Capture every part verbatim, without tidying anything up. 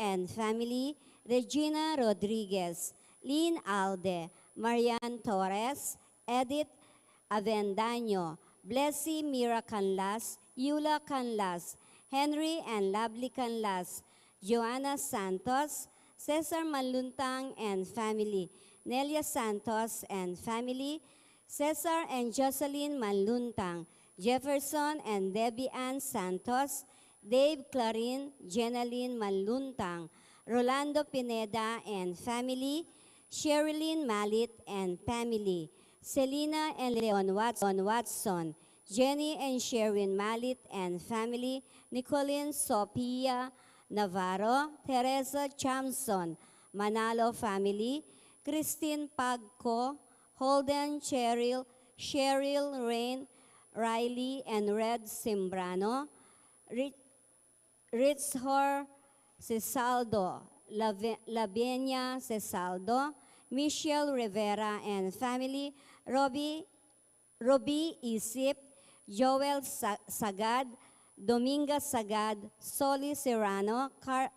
and family, Regina Rodriguez, Lynn Alde, Marian Torres, Edith Avendaño, Blessy Mira Canlas, Yula Canlas, Henry and Lovely Canlas, Joanna Santos, Cesar Manluntang and family, Nelia Santos and family, Cesar and Jocelyn Manluntang, Jefferson and Debbie Ann Santos, Dave Clarin, Jenalyn Manluntang, Rolando Pineda and family, Sherilyn Malit and family, Selina and Leon Wat-, Watson, Jenny and Sherin Malit and family, Nicolene Sophia Navarro, Teresa Chamson, Manalo family, Christine Pagco, Holden Cheryl, Cheryl Rain, Riley and Red Simbrano, Ri-, Ritshor Cesaldo, Lave-, Lavinia Cesaldo, Michelle Rivera and family, Robbie, Robbie Isip, Joel Sa-, Sagad, Dominga Sagad, Soli Serrano, Car-,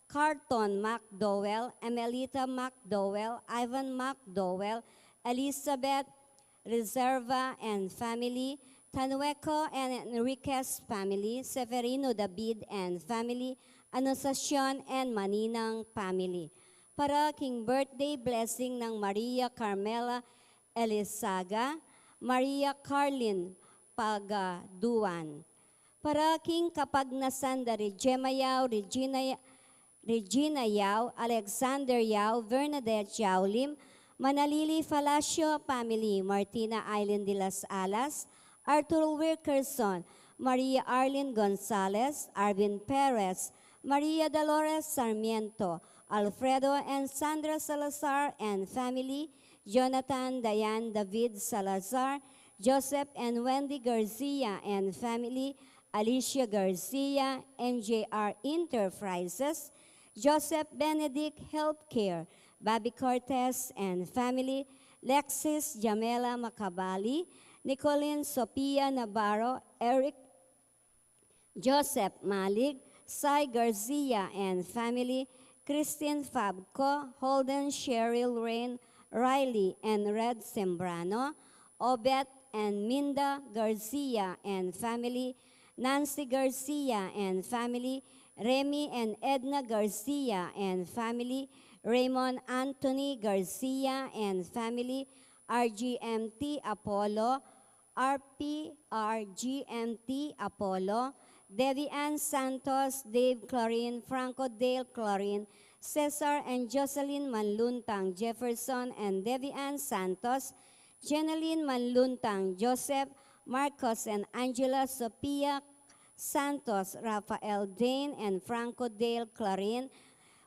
Carton McDowell, Emelita McDowell, Ivan McDowell, Elizabeth Reserva and family, Tanueco and Enriquez family, Severino David and family, Anunciacion and Maninang family. Para king birthday blessing nang Maria Carmela Elizaga, Maria Carlin Pagaduan. Para king kapagnasan da ri Gemma Yao, Regina, Regina Yao, Alexander Yao, Bernadette Yao Lim, Manalili Falacio family, Martina Aileen de las Alas, Arthur Wilkerson, Maria Arlene Gonzalez, Arvin Perez, Maria Dolores Sarmiento, Alfredo and Sandra Salazar and family, Jonathan Dayan David Salazar, Joseph and Wendy Garcia and family, Alicia Garcia, M J R Enterprises, Joseph Benedict Healthcare, Bobby Cortez and family, Lexis Jamela Macabali, Nicolene Sophia Navarro, Eric Joseph Malig, Sai Garcia and family, Christine Fabco, Holden Cheryl Rain, Riley and Red Sembrano, Obet and Minda Garcia and family, Nancy Garcia and family, Remy and Edna Garcia and family, Raymond Anthony Garcia and family, R G M T Apollo, R P R G M T Apollo, Devi Ann Santos, Dave Clarin, Franco Dale Clarin, Cesar and Jocelyn Manluntang, Jefferson and Devi Ann Santos, Jeneline Manluntang, Joseph, Marcos and Angela Sophia Santos, Rafael Dane and Franco Dale Clarin,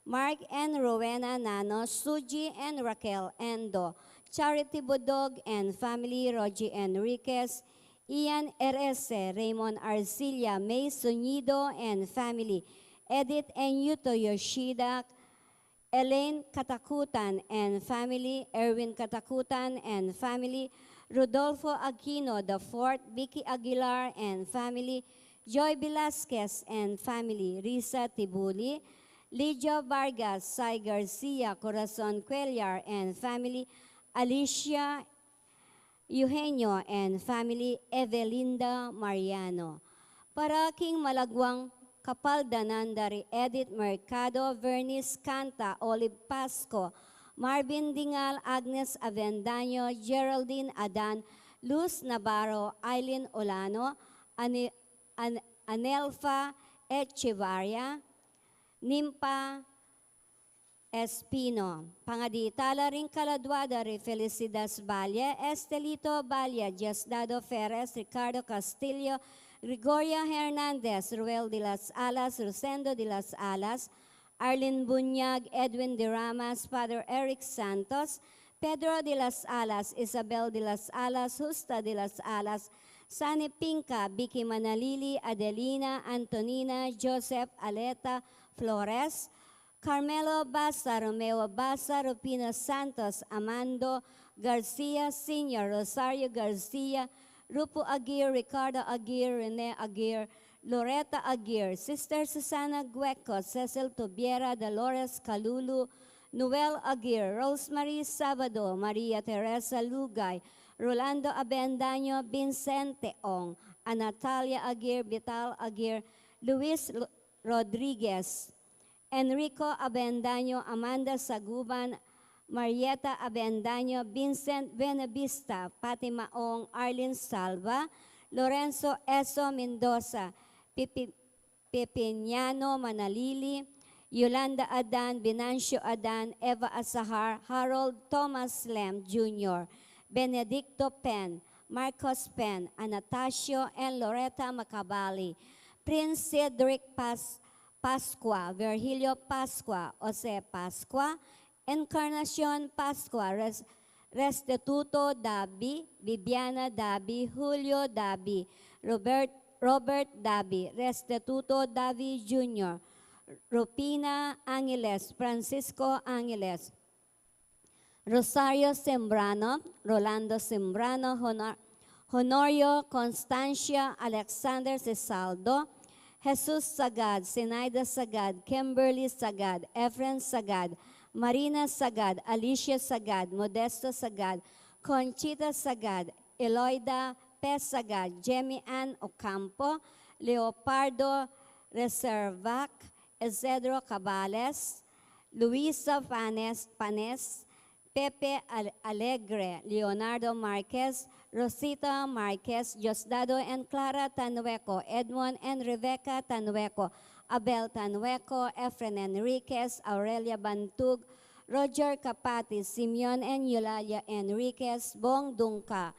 Mark and Rowena Nano, Suji and Raquel Endo, Charity Budog and family, Rogie Enriquez, Ian Erese, Raymond Arcilla, May Sonido and family, Edith and Yuto Yoshida, Elaine Katakutan and family, Erwin Katakutan and family, Rodolfo Aquino the fourth, Vicky Aguilar and family, Joy Velasquez and family, Risa Tibuli, Lydia Vargas, Sai Garcia, Corazon Cuellar and family, Alicia Eugenio and family, Evelinda Mariano. Para king malagwang kapaldanan da ri Edith Mercado, Vernice Canta, Olive Pasco, Marvin Dingal, Agnes Avendaño, Geraldine Adan, Luz Navarro, Aileen Olano, Ani-, An-, Anelfa Echevarria, Nimpa Espino. Pangadi tala ring kaladwa da ri Felicidas Valle, Estelito Valle, Diosdado Ferres, Ricardo Castillo, Gregoria Hernandez, Ruel de las Alas, Rosendo de las Alas, Arlene Buñag, Edwin de Ramas, Father Eric Santos, Pedro de las Alas, Isabel de las Alas, Justa de las Alas, Sani Pinca, Vicky Manalili, Adelina, Antonina, Joseph, Aleta, Flores, Carmelo Basa, Romeo Basa, Rufino Santos, Amando Garcia Senior, Rosario Garcia, Rupo Aguirre, Ricardo Aguirre, Rene Aguirre, Loretta Aguirre, Sister Susana Gueco, Cecil Tubiera, Dolores Calulu, Noel Aguirre, Rosemary Sabado, Maria Teresa Lugay, Rolando Abendaño, Vincente Ong, Anatalia Aguirre, Vital Aguirre, Luis L-, Rodriguez, Enrico Abendaño, Amanda Saguban, Marieta Abendaño, Vincent Buenavista, Fatima Ong, Arlene Salva, Lorenzo Eso Mendoza, Pipi-, Pepiniano Manalili, Yolanda Adan, Venancio Adan, Eva Asahar, Harold Thomas Lem Junior, Benedicto Pen, Marcos Pen, Anastasio and Loretta Macabali, Prince Cedric Pas-, Pascua, Virgilio Pascua, Jose Pascua, Encarnacion Pascua, Res-, Restituto Dabi, Bibiana Dabi, Julio Dabi, Robert, Robert Dabi, Restituto Dabi Junior, Rupina Angeles, Francisco Angeles, Rosario Sembrano, Rolando Sembrano, Honor-, Honorio Constancia, Alexander Sisaldo, Jesus Sagad, Sinaida Sagad, Kimberly Sagad, Efren Sagad, Marina Sagad, Alicia Sagad, Modesto Sagad, Conchita Sagad, Eloida P. Sagad, Jemmy Ann Ocampo, Leopardo Reservac, Isidro Cabales, Luisa Panes, Panes, Pepe Al-, Alegre, Leonardo Marquez, Rosita Marquez, Diosdado and Clara Tanueco, Edmond and Rebecca Tanueco, Abel Tanueco, Efren Enriquez, Aurelia Bantug, Roger Capati, Simeon and Eulalia Enriquez, Bong Dungca,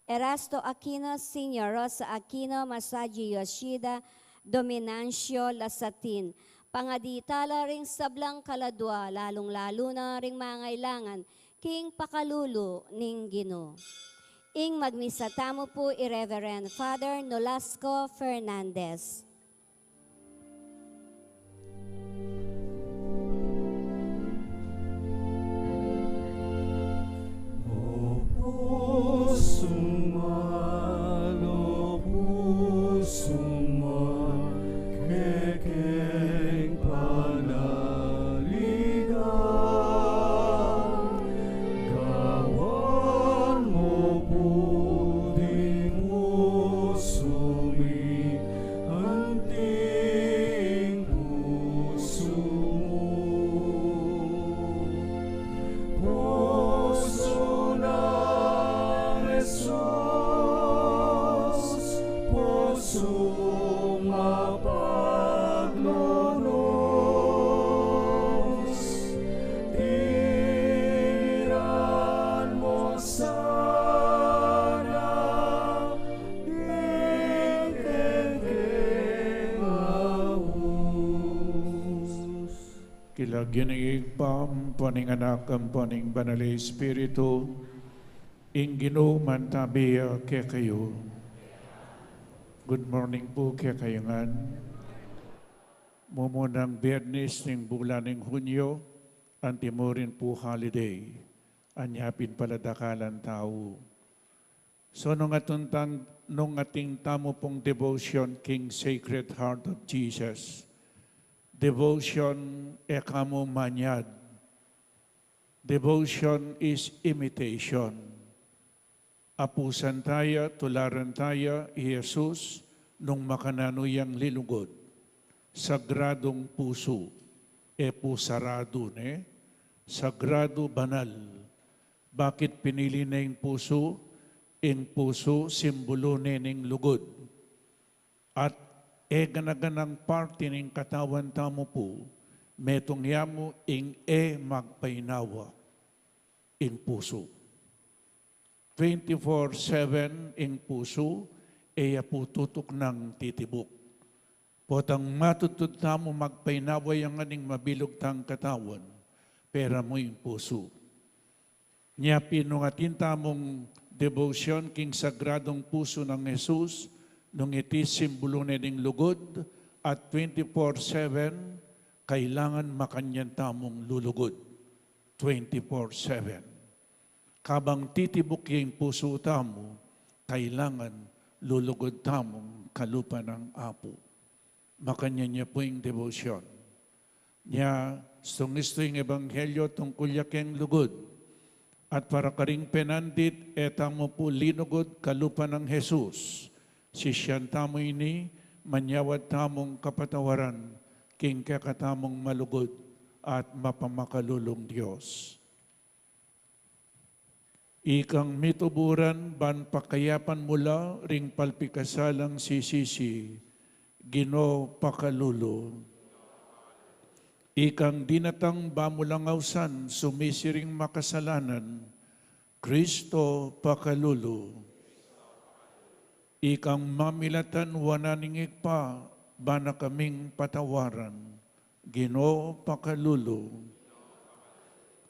Erasto Aquino Senior, Rosa Aquino, Masaji Yoshida, Dominancio Lasatin. Pangadi tala ring sablang kaladua, lalung-lalu na ring mangailangan king pakalulu ning Ginu. Ing magmisa tamu pu i Reverend Father Nolasco Fernandez. Gawan mu pu ding pusu mi, anting pusu mu. Pusu nang Jesus, pusung mapaglunus, tingiran mu sana ing kekeng aus. King lagyu ning Ibpa, ampo ning Anak, ampo ning Banal a Espiritu, ing Ginu mantabi ya kekayu. Good morning pu kekayu ngan. Mumunang Biyernes ning bulan ning Hunyo, antimurin pu holiday, anya pin pala dakalan tau. So, nung atin tan-, nung atin tamu pung devotion king Sacred Heart of Jesus, devotion e ka mu manyad. Devotion is imitation. Apusan taya, tularan taya i Jesus nung makananu yang lilugud. Sagradung pusu, e pu saradu ne, sagradu, banal. Bakit pinili ne ing pusu? Ing pusu, simbulu ne ning lugud. At e gana-ganang parti ning katawan tamu pu, metung ya mu ing e magpainawa, ing pusu. Twenty-four seven ing pusu, e ya pu tutuknang titibuk. Potang matutud tamu magpainawa ya ngan ing mabilug tang katawan, pera mu ing pusu. Nya pin nung atin tamung devotion king Sagradung Pusu nang Jesus, nung iti simbulu ne ning lugud, at twenty-four seven, kailangan makanyan tamung lulugud. Twenty-four seven. Kabang titibuk ya ing pusu tamu, kailangan lulugud tamung kalupa nang Apu. Makanyan ya pu ing debosyon. Nya, sung istu ing ebanghelyo tungkul ya keng lugud. At para karing penandit, e tamu pu linugud kalupa nang Jesus. Sisyan tamu ini, manyawad tamung kapatawaran king kekatamung malugud at mapamakalulung Dios. Ikang mituburan ban pakayapan mu la ring palpikasalang sisisi, Ginu, pakalulu. Ikang dinatang ba mu lang ausan sumisi ring makasalanan, Kristo, pakalulu. Ikang mamilatan wanan ning Ibpa, ba na kaming patawaran, Ginu, pakalulu.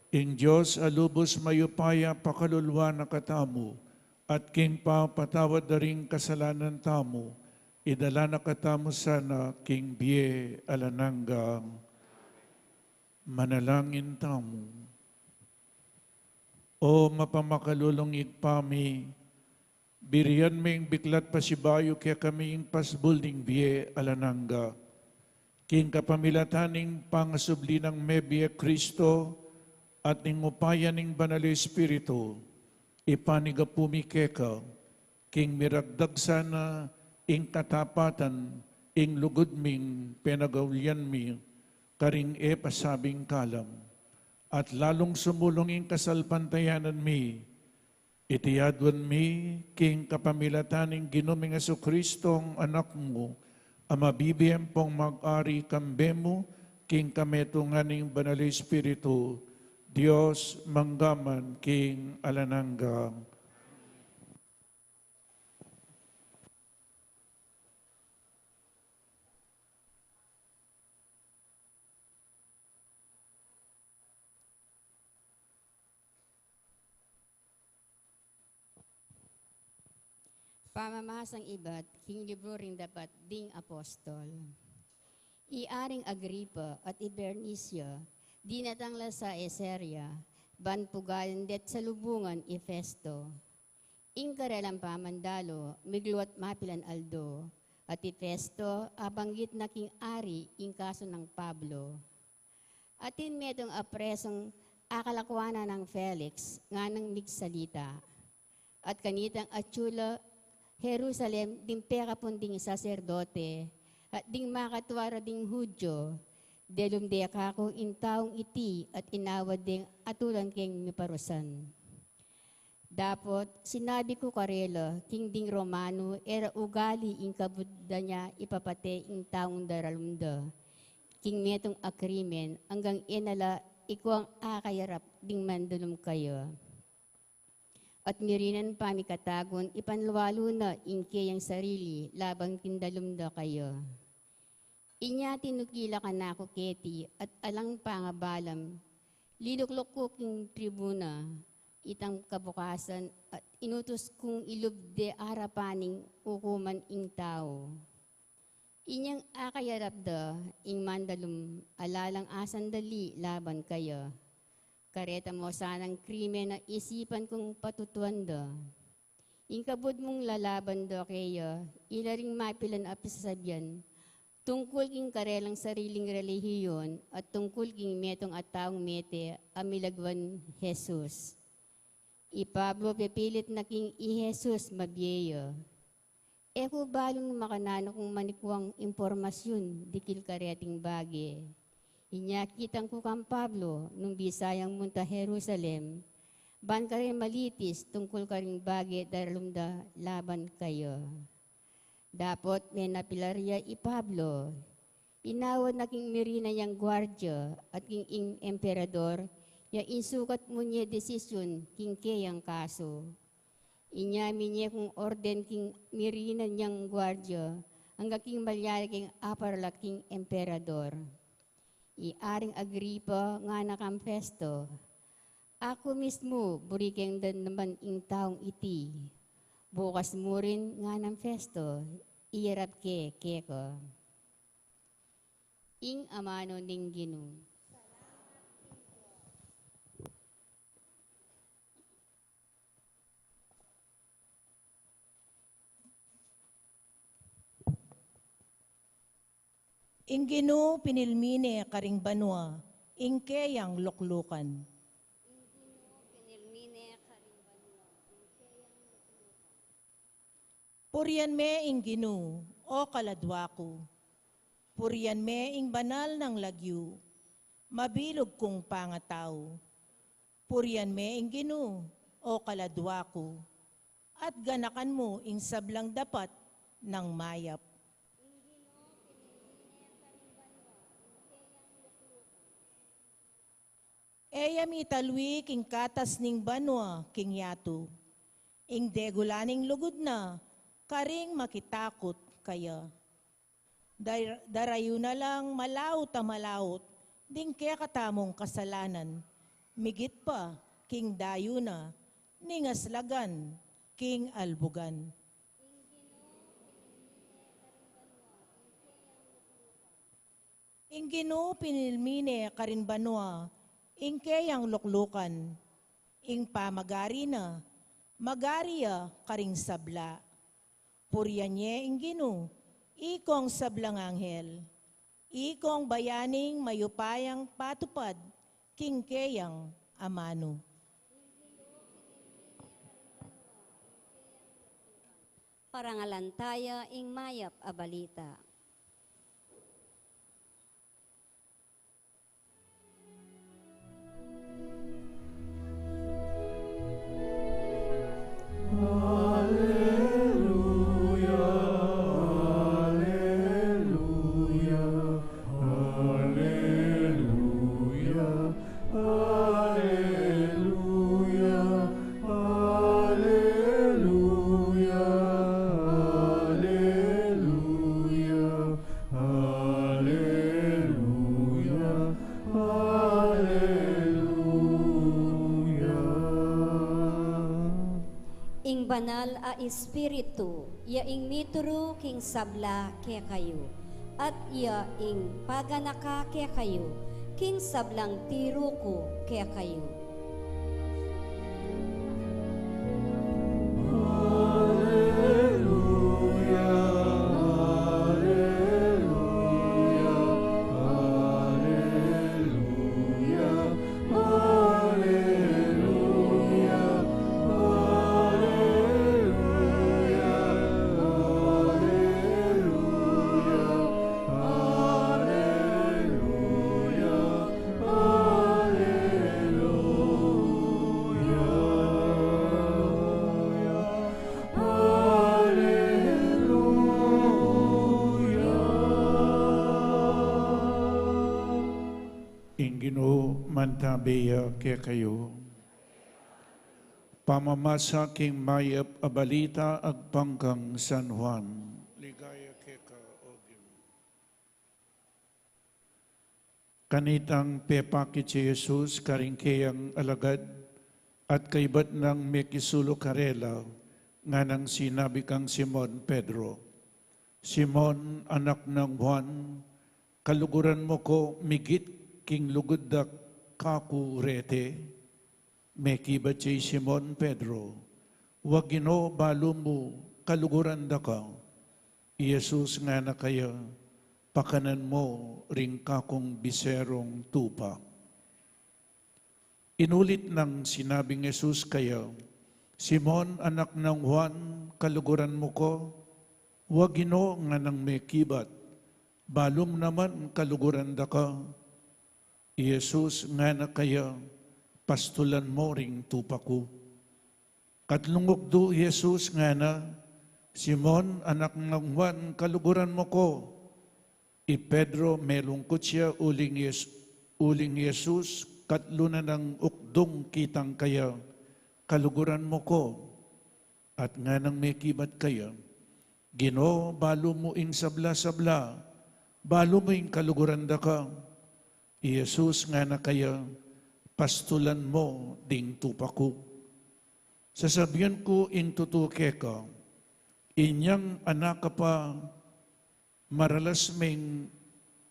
Ing Dios a lubus mayupaya pakaluluan na katamu, at king papatawad da ring kasalanan tamu, idala na katamu sana king bie alang angga. Manalangin tamu. O mapamakalulung Ibpa mi, birian me ing biklat pasibayu kekami ing pasbul ning bie alang angga. King kapamilatan ning pangasubli nang mebie Kristo at ning upaya ning Banal a Espiritu, ipanyawad mi keka, king miragdag sana ing katapatan ing lugud ming penagaulian mi karing e pasabing kalam, at lalung sumulung ing kasalpantayanan mi. Iti aduan mi king kapamilatan ning Ginu ming Jesucristo, Anak mu, a mabibie ampong mag-ari kambe mu king kametungan ning Banal a Espiritu, Dios, mangga man king alang angga. Pamamasang ibat king libru ring Dapat ding Apostol. I Aring Agripa at i Bernicia dinatang la sa Caesarea, ban pugalan det salubungan i Festo. Ing karelang pamandalu, migluat mapilan aldo, at i Festo abanggit na king ari ing kasu nang Pablo. Atin metung a presung akalakuanan nang Felix, nganang migsalita. At kanitang atsu la Jerusalem ding pekapun ding saserdote, at ding makatua ra ding Judio, delum de kaku ing taung iti at inawad deng atulan keng miparusan. Dapot sinabi ku karela, king ding Romanu e ra ugali ing kabud da nya ipapate ing taung daralum da king metung a krimen, anggang e na la ikuang akayarap ding mandalum kaya. At mirinan pa mikatagun ipanlualu na ing keyang sarili laban king dalum da kaya. Inya tinuki la kanaku keti at alang pangabalam, lilukluk ku king tribuna, itang kabukasan at inutus kung ilub de arapan ning ukuman ing tau. Inyang akayarap da ing mandalum a lalang asandali laban kaya. Kareta mo sanang krimen a isipan kung patutuan da. Ing kabud mung lalaban da keya, ila ring mapilan a pisasabian, tungkul king karelang sariling relihiyon at tungkul king metung a taung mete a milagwan Jesus. I Pablo pepilit na king i Jesus mabie ya. E ku balung makananu kung manikuang impormasyun dikil kareting bage. Inya kitang ku kang Pablo nung bisa yang munta Jerusalem, ban kare malitis tungkul karing bage daralum da laban kaya. Dapot menapilar ya i Pablo, inawad na king mirinan yang guardia at king ing emperador, ya insukat mu ne desisyun king keyang kasu. Inya minye kung orden king mirinan yang guardia, angga king malyari keng aparla king emperador. I Aring Agripa ngana kang Festo, "Aku mismu buri keng dandaman ing taung iti. Bukas mu rin," nganang Festo, "iyarap ke keka." Ing amanu ning Ginu. Ing Ginu pinilmi ne karing banua ing keyang luklukan. Purian me ing Ginu, o kaladua ku. Purian me ing banal nang lagyu, mabilug kung pangatau. Purian me ing Ginu, o kaladua ku, at ganakan mu ing sablang dapat nang mayap. E ya mitalwi king katas ning banua king yatu. Ing degula ning lugud na karing makitakut kaya. Dar-, darayu na lang malaut a malaut ding kekatamung kasalanan, migit pa king dayu na ning aslagan king albugan. Ing Ginu pinilmi ne karing banua ing keyang luklukan. Ing pamagari na, magari ya karing sabla. Purian ye ing Ginu, ikong sablang anghel, ikong bayaning mayupayang patupad king keyang amanu. Parangalan taya ing mayap a balita. Alleluia, alleluia, alleluia, alleluia, alleluia, alleluia. Alleluia, alleluia. Ing banal a Espiritu, ya ing mituru king sabla kekayu, at ya ing paganaka kekayu king sablang tiru ku kekayu. Alleluia. Ing Ginu mantabe ya kekayu. Pamamasa king mayap a balita agpang kang San Juan. Ligaya keka, O Ginu. Kanitang pepakit i Jesus karing keyang alagad, at kaybat nang mekisulu karela, nganang sinabi kang Simon Pedro, "Simon, anak nang Juan, kaluguran mu ku migit king lugud da kaku reti?" Mekibat ya i Simon Pedro, "Wa, Ginu, balu mu kaluguran da ka." I Jesus ngana kaya, "Pakanan mu ring kakung biserung tupa." Inulit nang sinabing Jesus kaya, "Simon, anak nang Juan, kaluguran mu ku?" "Wa, Ginu," nganang mekibat, "balu mu naman kaluguran da ka." I Jesus ngana kaya, "Pastulan mu ring tupa ku." Katlung ukdu i Jesus ngana, "Simon, anak nang Juan, kaluguran mu ku?" I Pedro melungkut ya uling Yes-, uling Jesus, katlu na nang ukdung kitang kaya, "Kaluguran mu ku?" At nganang mekibat kaya, "Ginu, balu mu ing sabla-sabla, balu mu ing kaluguran da ka." I Jesus ngana kaya, "Pastulan mu ding tupa ku." Sasabian ku ing tutu keka, inyang anak ka pa, maralas meng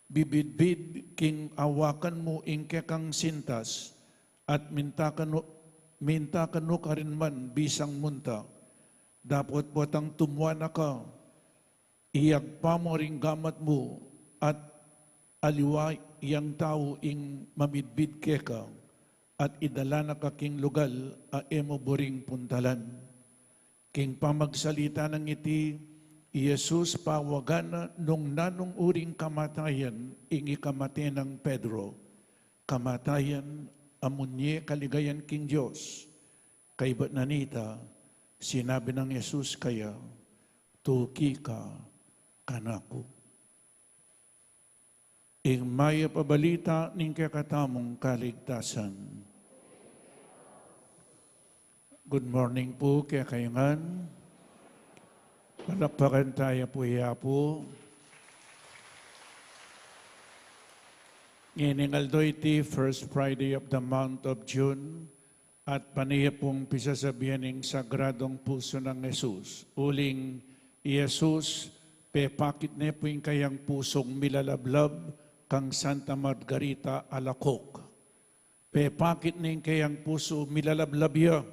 bibidbid king awakan mu ing kekang sintas, at minta ka nu, minta ka nu karin man bisang munta. Dapot potang tumua na ka, iyagpa mu ring gamat mu, at Aliwa yang tau ing mamidbid keka, at idala na ka king lugal a e mu buring puntalan. King pamagsalita nang iti, i Jesus pawagan na nung nanung uring kamatayan ing ikamate nang Pedro. Kamatayan, amu ne kaligayan king Dios. Kaybat na nita, sinabi nang Jesus kaya, tuki ka kanaku. Ing mayap a balita ning kekatamung kaligtasan. Good morning pu kekayu ngan. Palakpakan taya pu i Apu. Ngening aldo iti, first Friday of the month of June, at pane ya pung pisasabian ing Sagradong Pusu nang Jesus. Uling i Jesus, pepakit ne pu ing kayang pusung milalablab kang Santa Margarita Alacoque. Pepakit ne ing kayang pusu milalablab ya.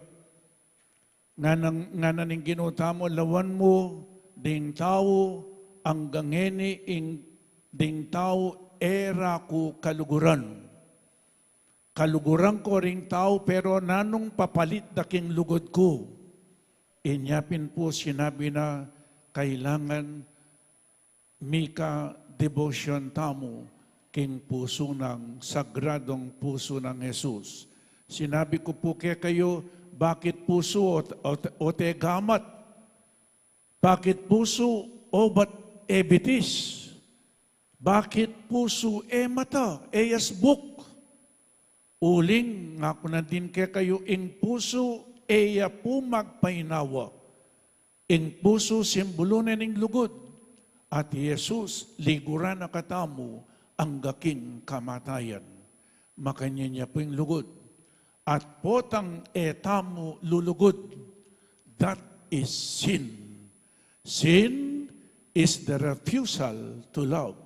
Ngana, ngana ning Ginu tamu, lawan mu ding tau, anggang ngeni ing ding tau e ra ku kaluguran. Kaluguran ku ring tau, pero nanung papalit da king lugud ku? Inya pin pu sinabi na, kailangan mika devotion tamu king pusu nang, Sagradong Pusu nang Jesus. Sinabi ku pu kekayu, bakit pusu o, o, o te gamat? Bakit pusu o bat e bitis? Bakit pusu e mata, e yasbuk? Uling, ngaku na din kekayu, ing pusu e ya pu magpainawa. Ing pusu simbulu ne ning lugud. At i Jesus, liguran na katamu angga king kamatayan. Makanyan ya pu ing lugud. At potang e tamu lulugud, that is sin. Sin is the refusal to love.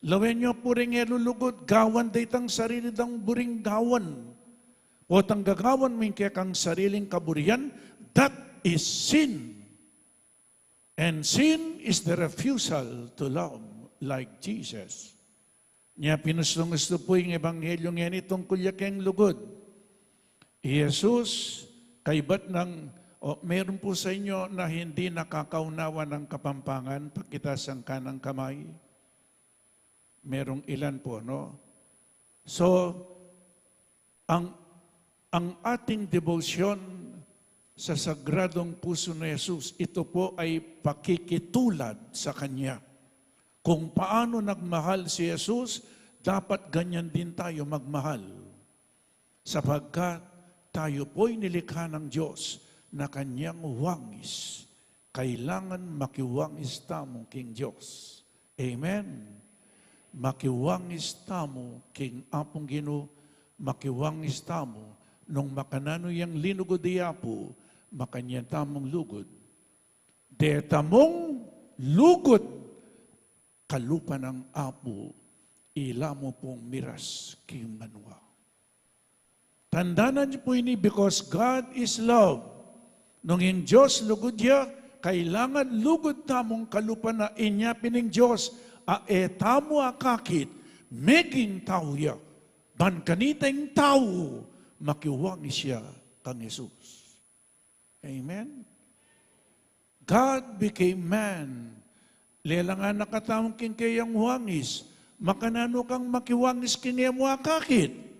Lawen yu pu ring e lulugud, gawan da itang sarili dang buring gawan. Potang gagawan mu ing kekang sariling kaburian, that is sin. And sin is the refusal to love like Jesus. Nya pin ustung-ustu pu ing ebanghelyo ngeni tungkul ya keng lugud. I Jesus, kaybat nang, o, meron pu sa inyo na hindi nakakaunawa ng Kapampangan, pakitaas ang kanang kamay. Merong ilan po, no? So, ang, ang ating debosyon sa Sagradong Puso ni Jesus, ito po ay pakikitulad sa Kanya. Kung paano nagmahal si Jesus, dapat ganyan din tayo magmahal. Sapagkat tayo po'y nilikha ng Diyos na kanyang wangis. Kailangan makiwangis tamu king Diyos. Amen. Makiwangis tamu king Apung Ginu, makiwangis tamu nung makananu yang linugud i Apu, makanyan tamung lugud. Detamung lugud kalupa nang Apu, ila mu pung miras king banua. Tandanan yu pu ini, because God is love. Nung ing Dios lugud ya, kailangan lugud tamung kalupa na. Inya pin ing Dios, a e tamu akakit, meging tau ya. Ban kanita ing tau, makiwangis ya kang Jesus. Amen? God became man. Lelang anak a tau king keyang wangis. Makananu kang makiwangis king e mu akakit?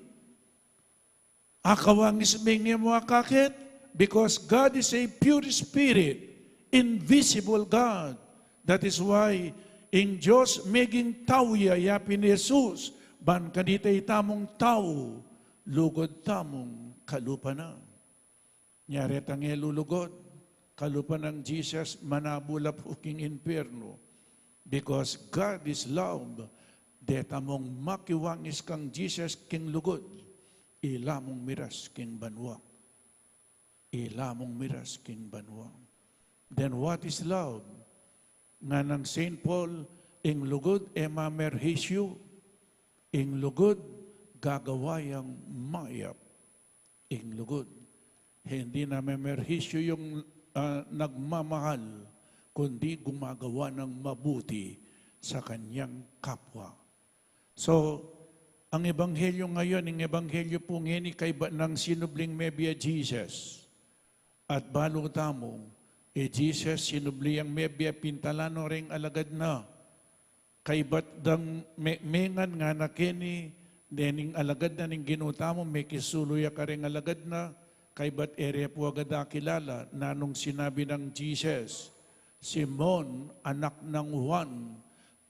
Akawangis me ing e mu akakit? Because God is a pure spirit, invisible God. That is why ing Dios meging tau ya, yapin Jesus, ban kanita itamung tau, lugud tamung kalupa na. Nya retang e lulugud kalupa nang Jesus, manabu la pu king impyernu. Because God is love, detamung makiwangis kang Jesus king lugud, ila mung miras king banua. Ila mung miras king banua. Then what is love? Nganang Saint Paul, ing lugud e mamerhisyu, ing lugud gagawa yang mayap. Ing lugud, hindi namemerhisyu yung, ah, nagmamahal, kundi gumagawa ng mabuti sa kanyang kapwa. So, ang ebanghelyo ngayon, ang ebanghelyo pu ngeni kaybat nang sinubling mebie i Jesus. At balu tamu, i Jesus sinubli yang mebie, pintalan no reng alagad na. Kaybat dang me-, mengan ngana keni, dening alagad na ning Ginu tamu, mekisulu ya kareng alagad na, kaybat e re pu agad akilala, nanung sinabi nang Jesus, "Simon, anak nang Juan,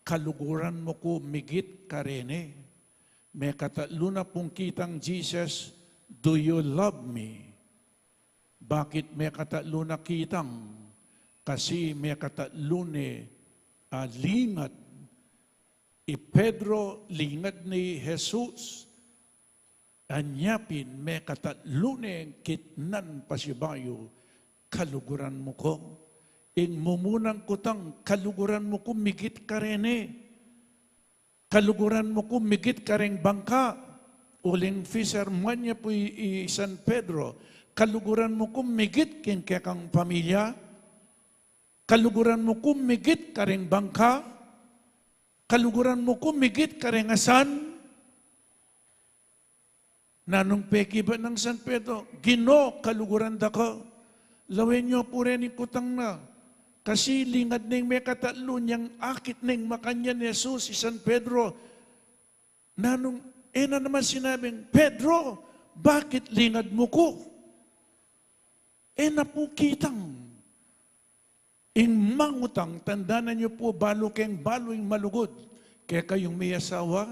kaluguran mu ku migit kareni?" Mekatatlu na pung kitang Jesus, "Do you love me?" Bakit mekatatlu na kitang? Kasi mekatatlu ne, ah, lingad. I Pedro, lingad ne i Jesus. Anya pin, mekatatlu ne kitnan pasibayu, "Kaluguran mu ku." Ing mumunang kutang, "Kaluguran mu ku migit kareni?" Kaluguran mu ku migit kareng bangka? Uling fisherman ya pu i, i San Pedro. Kaluguran mu ku migit king kekang pamilya? Kaluguran mu ku migit kareng bangka? Kaluguran mu ku migit kareng asan? Nanung pekibat nang San Pedro, "Ginu, kaluguran da ka." Lawen yu pu reni kutang na. Kasi lingad neng mekatatlu, inyang akit neng makanyan Jesus i San Pedro. Nanung, e na naman sinabing, "Pedro, bakit lingad mu ku?" E na pu kitang. Ing mangutang, tandanan yu pu, balu keng balu ing malugud. Kekayung me asawa,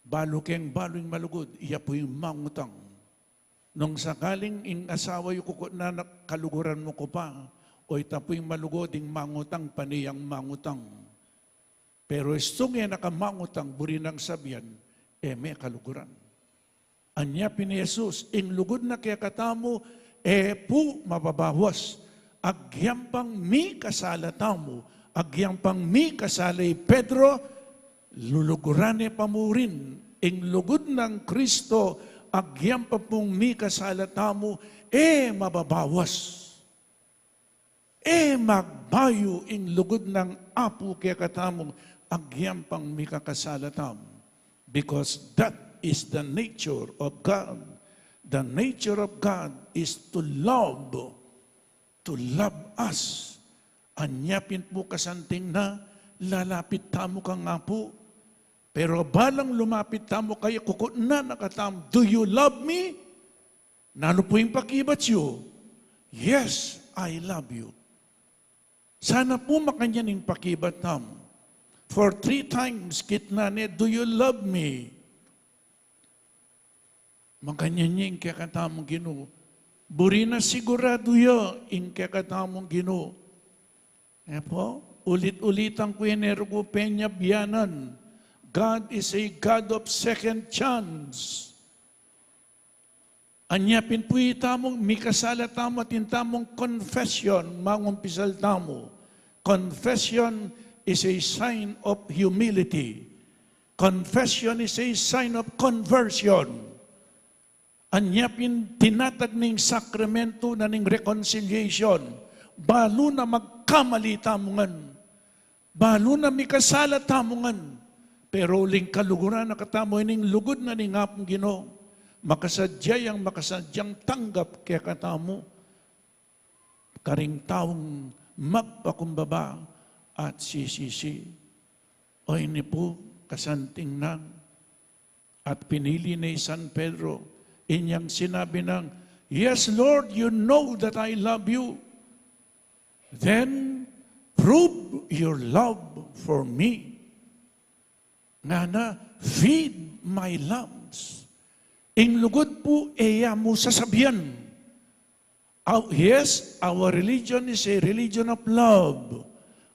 balu keng balu ing malugud, iya pu ing mangutang. Nung sakaling ing asawa yu kukutnan na, "Kaluguran mu ku pa," o ita pu ing malugud, ing mangutang, pane yang mangutang. Pero istung e na ka mangutang, buri nang sabian, e me kaluguran. Anya pin i Jesus, ing lugud na kekatamu, e pu mababawas. Agyang pang mikasala tamu, agyang pang mikasala i Pedro, luluguran ne pa murin. Ing lugud nang Kristo, agyang pa pung mikasala tamu, e mababawas. E magbayu ing lugud nang Apu kekatamu, agyang pang mikakasala tamu. Because that is the nature of God. The nature of God is to love, to love us. Anya pin pu kasanting na, lalapit tamu kang Apu. Pero balang lumapit tamu kaya, kukutnan na katamu, "Do you love me?" Nanu pu ing pakibat yu? "Yes, I love you." Sana pu makanyan ing pakibat tamu. For three times, kitnan ne, "Do you love me?" Makanyan ya ing kekatamung Ginu. Buri na siguradu ya ing kekatamung Ginu. E pu? Ulit-ulitan ku yan, e rugu penya bianan. God is a God of second chance. Anya pin pu itamung mikasala tamu, atin tamung confession, mangumpisal tamu. Confession is a sign of humility. Confession is a sign of conversion. Anya pin tinatag ning sakramento na ning reconciliation. Balu na magkamali tamu ngan. Balu na mikasala tamu ngan, pero uling kaluguran na katamu, ining lugud na ning Apung Ginu, makasadya yang makasadyang tanggap kekatamu, karing taung magpakumbaba at sisisi. O ini pu, kasanting na, at pinili ne i San Pedro, inyang sinabi nang, "Yes, Lord, you know that I love you. Then prove your love for me." Ngana, "Feed my lambs." Ing lugud pu, e ya mu sasabian. Our, yes, our religion is a religion of love.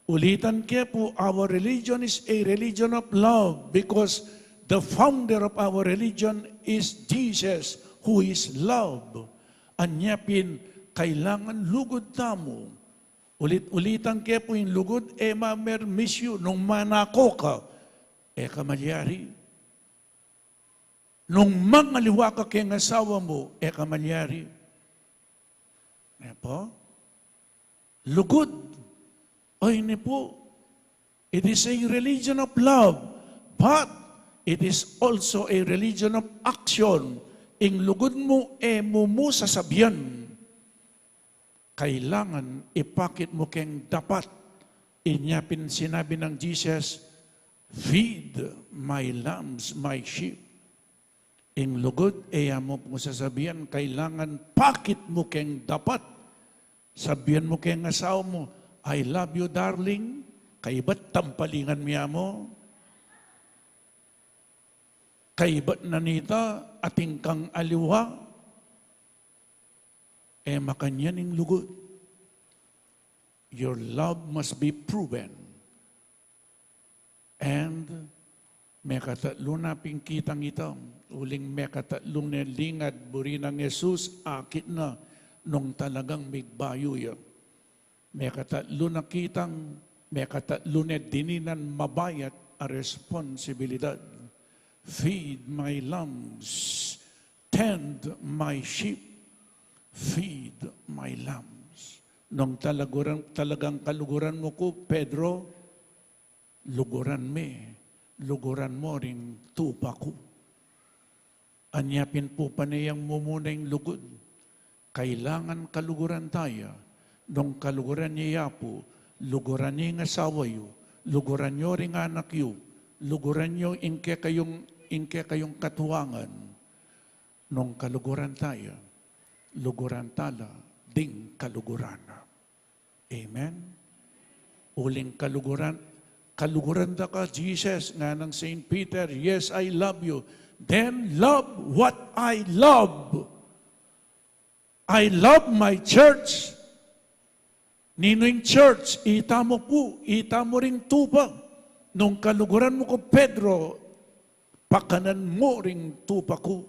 Ulitan ke pu, our religion is a religion of love because the founder of our religion is Jesus, who is love. Anya pin, kailangan lugud tamu. Ulit-ulitan ke pu ing lugud, e mamermis yu, nung manako ka, e ka malyari. Nung mangaliwa ka keng asawa mu, e ka malyari. E pu? Lugud. O ini pu, it is a religion of love. But it is also a religion of action. Ing lugud mu, e mu mu sasabian. Kailangan ipakit mu keng dapat. Inya pin sinabi nang Jesus, "Feed my lambs, my sheep." Ing lugud, e ya mu pu sasabian, kailangan pakit mu keng dapat. Sabian mu keng asawa mu, "I love you, darling." Kaybat tampalingan mu ya mu. Kaybat na nita, atin kang aliwa. E makanyan ing lugud. Your love must be proven. And mekatatlu na pin kitang ita, uling mekatatlu ne lingad buri nang Jesus, akit na nung talagang migbayu ya. Mekatatlu na kitang, mekatatlu ne dininan mabayat a responsibilidad. Feed my lambs, tend my sheep, feed my lambs. Nung talaguran, talagang kaluguran mu ku, Pedro, luguran me, luguran mo ring tupa ku. Anya pin pu pane yang mumuna ing lugud. Kailangan kaluguran taya. Nung kaluguran ye ya pu, luguran ye ing asawa yu, luguran yo ring anak yu, luguran yo ing kekayung, ing kekayung katuangan. Nung kaluguran taya, luguran tala ding kaluguran. Amen? Uling kaluguran, kaluguran da ka, Jesus, nganang Saint Peter, "Yes, I love you." Then love what I love. I love my church. Ninu ing church? Ita mu pu, ita mu ring tupa. Nung kaluguran mu ku, Pedro, pakanan mu ring tupa ku.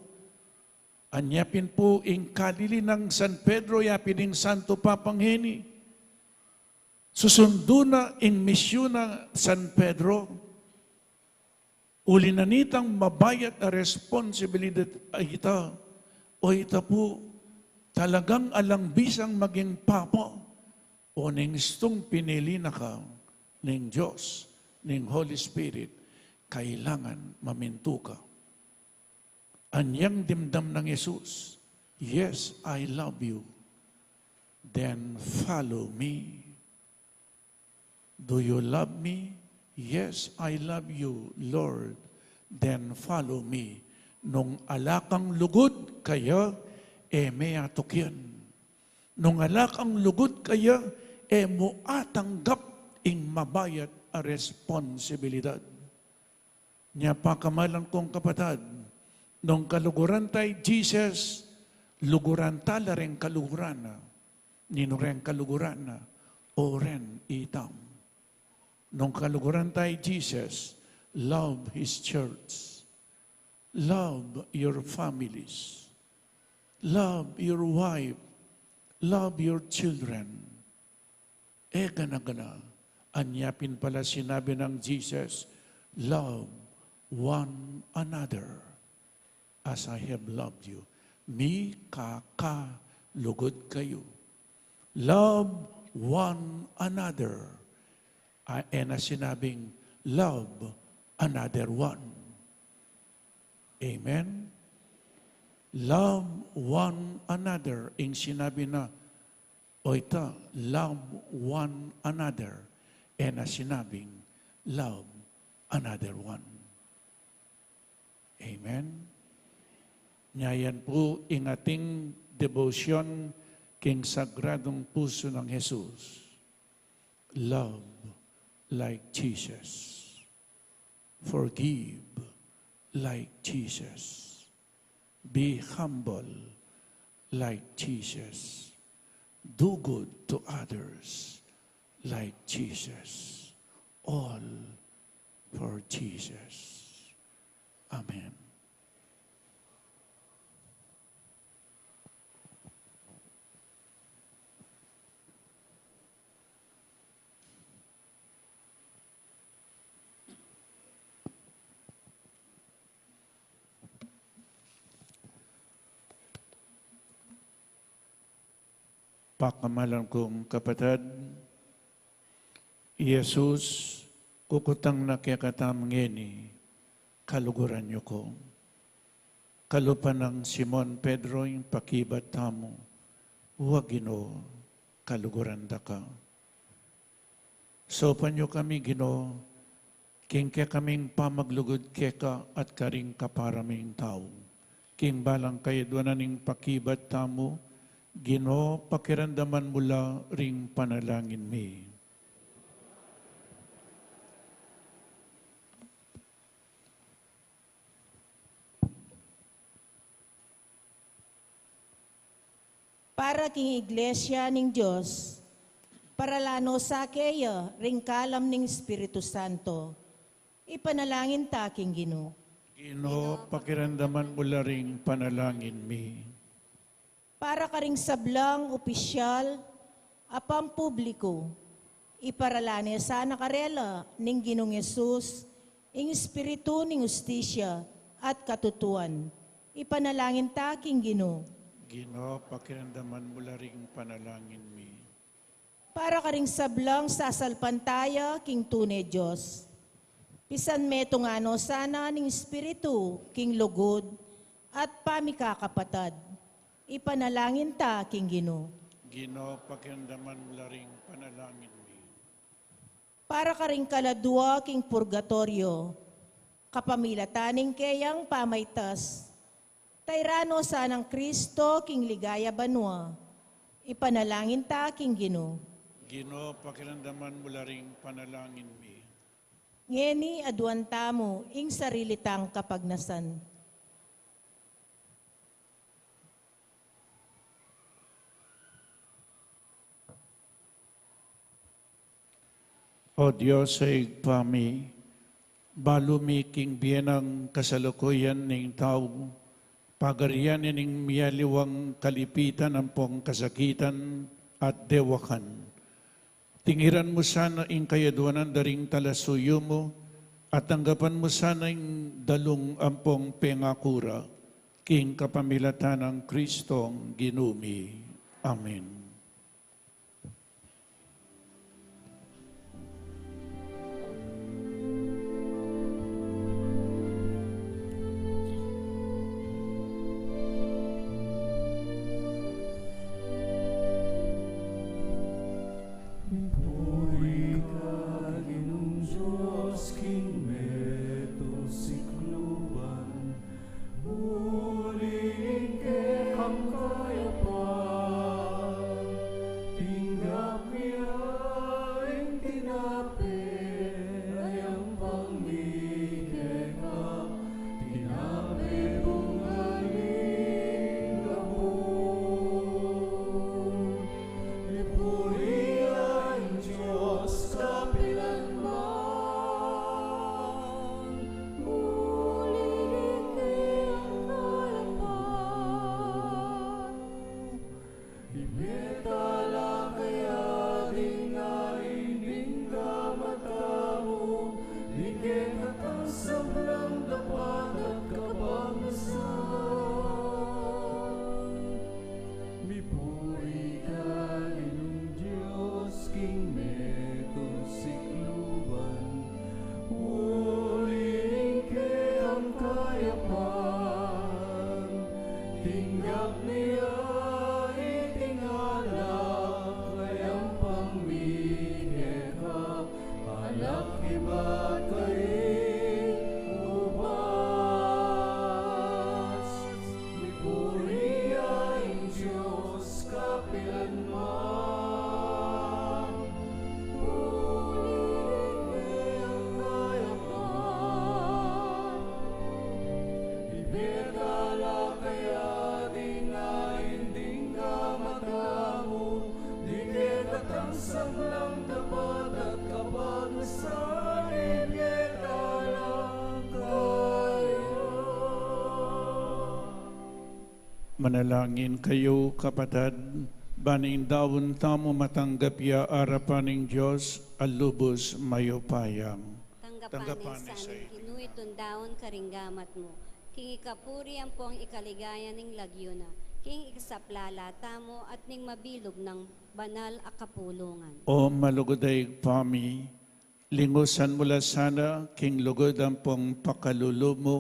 Anya pin pu ing kalili nang San Pedro, ya pin ing Santo Papa ngeni. Susundu na ing misyun nang San Pedro. Uli na nitang mabayat a responsibilidad a ita, o ita pu, talagang alang bisang maging papa, o neng istung pinili na ka ning Dios, ning Holy Spirit, kailangan mamintu ka. Anyang dimdam nang Jesus, "Yes, I love you." Then follow me. Do you love me? "Yes, I love you, Lord." Then follow me. Nung ala kang lugud kaya, e me atukyan. Nung ala kang lugud kaya, e mu atanggap ing mabayat a responsibilidad. Nya pakamalan kung kapatad, nung kaluguran tay Jesus, luguran tala reng kaluguran na. Ninu reng kaluguran na? O ren itam. Nung kaluguran tay Jesus, love His church. Love your families. Love your wife. Love your children. E gana-gana, anya pin pala sinabi nang Jesus, "Love one another as I have loved you." Mikakalugud kayu. Love one another. A, e na sinabing, "Love another one." Amen? Love one another. Ing sinabi na, o ita, "Love one another." E na sinabing, "Love another one." Amen? Nya yan pu ing ating debosyon king Sagradong Puso nang Jesus. Love like Jesus. Forgive like Jesus. Be humble like Jesus. Do good to others like Jesus. All for Jesus. Amen. Pakamalan kung kapatad, i Jesus, kukutang na kekatamu ngeni, kaluguran yu ku. Kalupa nang Simon Pedro ing pakibat tamu, wa Ginu, kaluguran da ka. Saupan yu kami, Ginu, king kekaming pamaglugud keka at karing kapara ming tau. King balang kayadwanan ning pakibat tamu, Ginu, pakiramdaman mu la ring panalangin mi. Para king Iglesia ning Dios, paralan no sa keya ring kalam ning Espiritu Santo. Ipanalangin ta king Ginu. Ginu, pakiramdaman mu la ring panalangin mi. Para karing sablang opisyal a pampubliku, iparalan ne sana karela ning Ginung Jesus ing espiritu ning ustisya at katutuan. Ipanalangin ta king Ginu. Ginu, pakiramdaman mu la ring panalangin mi. Para karing sablang sasalpantaya king tune Dios, pisanmetungan no sana ning espiritu king lugud at pamikakapatad. Ipanalangin ta king Ginu. Ginu, pakiramdaman mu la ring panalangin mi. Para karing kaladua king purgatoryo, kapamilatan ning keyang pamaitas, tairan no sanang Kristo king ligaya banua. Ipanalangin ta king Ginu. Ginu, pakiramdaman mu la ring panalangin mi. Ngeni aduan tamu ing sarili tang kapagnasan. O Dios a Ibpa mi, balu mi king bie nang kasalukuyan ning tau, pagarian ne ning mialiwang kalipitan ampong kasakitan at dewakan. Tingiran mu sana ing kayadwanan da ring talasuyu mu, at tanggapan mu sana ing dalung ampong pengaku ra, king kapamilatan nang Kristong Ginu mi. Amen. Puri ka Ginung Dios king meto sikluban, uli ning kekang kayapan, tinggap mi ya ing tinape, a yampang mi keka, tinape bunga ning gabun. Ipuri ya ing Dios kapilanman, uli ning kekang kayapan. Ibie ta la kaya ding ain ding gamat tamu, ding kekatang sablang dapat at kapagnasan. Mipuri ka Ginung Dios king meto sikluban, uli ning kekang kayapan, tinggap mi ya ing alak, a yampang mi keka, alak ibat karing ubas. Mipuri ya ing Dios kapilanman. Uli ning kekang kayapan. Ibie ta la kaya ding ain ding gamat tamu, ding kekatang sablang dapat at kapagnasan. Ibie ta la kaya. Manalangin kayu, kapatad, ban ing daun tamu matanggap ya arapan ning Dios a lubus mayupaya. Tanggapan ne sa ning Ginu itung daun karing gamat mu, king ikapuri ampong ikaligaya ning lagyu na, king ikasaplala tamu at ning mabilug nang banal a kapulungan. O malugud a Ibpa mi, Lingusan mu la sana king lugud ampong pakalulu mu,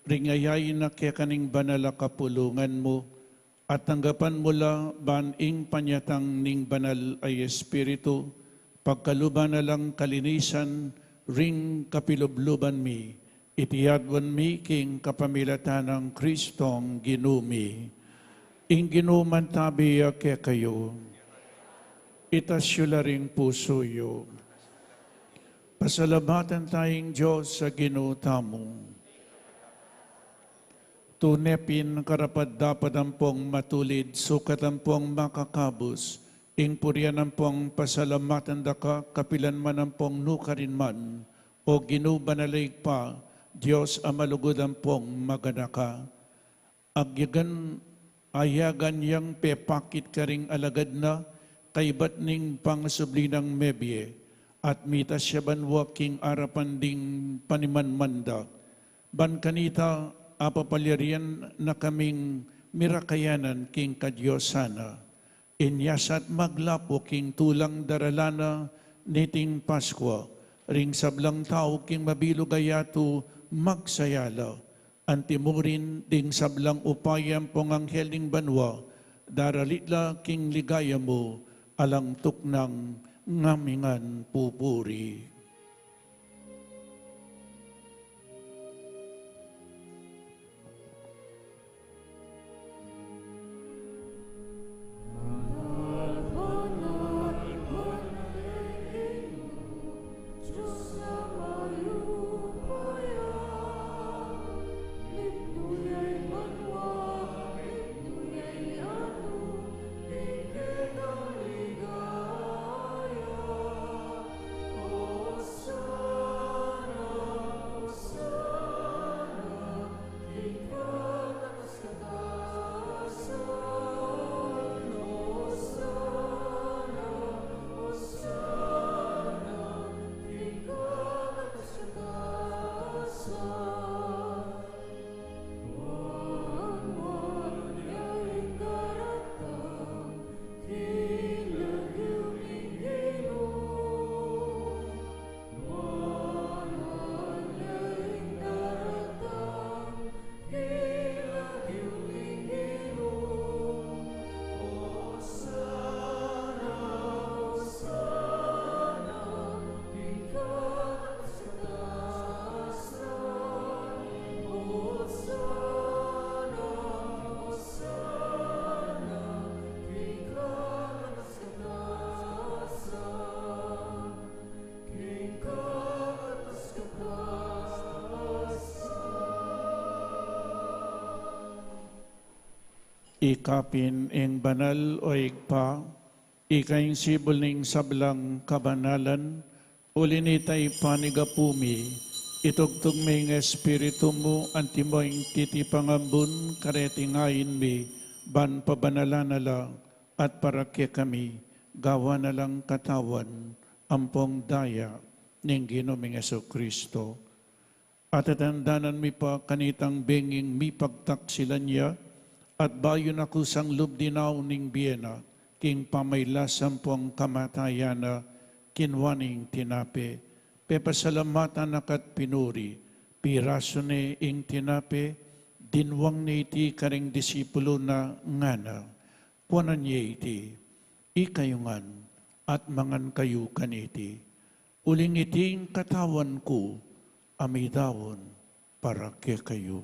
ring ayain na keka ning banal a kapulungan mu, at tanggapan mu la ban ing panyatang ning Banal a Espiritu, pagkaluban na lang kalinisan ring kapilubluban mi, iti adwan mi king kapamilatan nang Kristong Ginu mi. Ing Ginu mantabi ya kekayu. Itas yu la ring pusu yu. Pasalamatan taya ing Dios a Ginu tamu. Tune pin karapat-dapat ampong matulid, sukat ampong makakabus, ing purian ampong pasalamatan da ka, kapilan man ampong nukarin man, O Ginu, banal a Ibpa, Dios a malugud ampong maganaka. Agyagan, ayagan yang pepakit karing alagad na, kaibat ning pangasubli nang mebie, at mitas ya banua king arapan ding panimanman da. Ban kanita, apapalyarian na kaming mirakayanan king kadiosan na. Inya sa at maglapu king tulang daralan na niting Paskua, ring sablang tau king mabilug a yatu magsaya la. Antimurin ding sablang upaya ampong anghel ning banua, daralit la king ligaya mu, alang tuknang ngamingan pupuri. Ika pin ing banal, o Ibpa, ika ing sibul ning sablang kabanalan, uli nita ipanyawad mi, itugtug me ing Espiritu mu, antimo ing titipang ambun, kareting ain mi, ban pabanalan na la, at para kekami, gawan na lang katawan, ampong daya, ning Ginu ming Jesucristo. At tatandanan mi pa kanitang benging mipagtaksilan ya, at bayu na kusang lub dinaun ning bie na, king pamailas ampong kamatayan na, kinua ne ing tinape, pepasalamatan na ka't pinuri, pirasu ne ing tinape, dinwang ne iti karing disipulu na, ngana, kuanan ye iti, ikayu ngan, at mangan kayu kaniti. Uling iti ing katawan ku, a midaun para kekayu.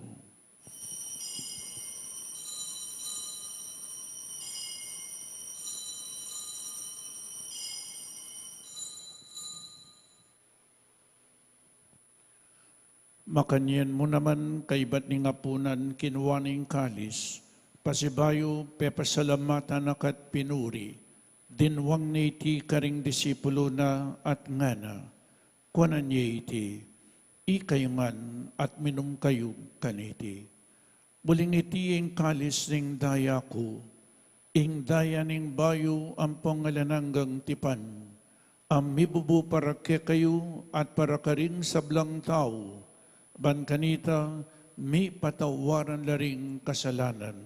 Makanyan mu naman kaibat ning apunan, kinua ne ing kalis, pasibayu pepasalamatan na ka't pinuri, dinwang ne iti karing disipulu na at ngana, kuanan ye iti, ikayu ngan at minum kayu kaniti. Uling iti ing kalis ning daya ku, ing daya ning bayu ampong alang anggang tipan, a mibubu para kekayu at para karing sablang tau, ban kanita mipatawaran la ring kasalanan.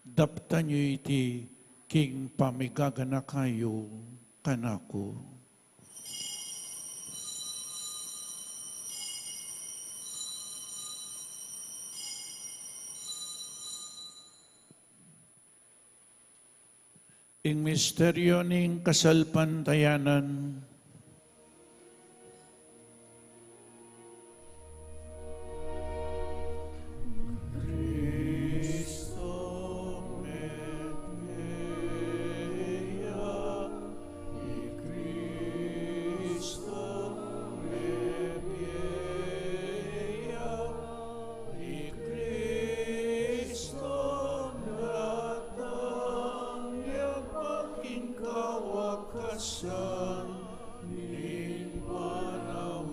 Daptan yu iti king pamigaganaka yu kanaku. Ing misteryo ning kasalpantayanan. I Kristo datang ya pa king kawakasan ning panaun.